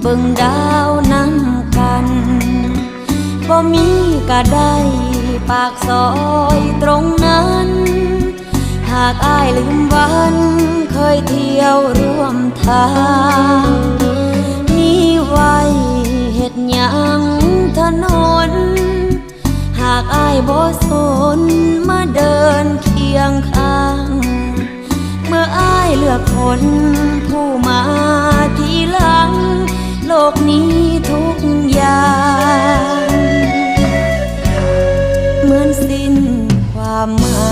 ເບິ່ງດາວນຳກັນ ບໍ່ມີກະໄດ້ ປາກຊອຍຕົງນັ້ນ ຫາກອ້າຍລືມວັນ ເຄີຍທ່ຽວຮ່ວມທາງ ມີໄວ້ເຮັດຫຍັງຖະໜົນ ຫາກອ້າຍບໍ່ສົນ ມາເດີນຄຽງຂ້າງ ເມື່ອອ້າຍເລືອກຄົນ ຜູ້ມາທີຫຼັງ ໂລກນີ້ທຸກຢ່າງ ເໝືອນສິ້ນຄວາມໝາ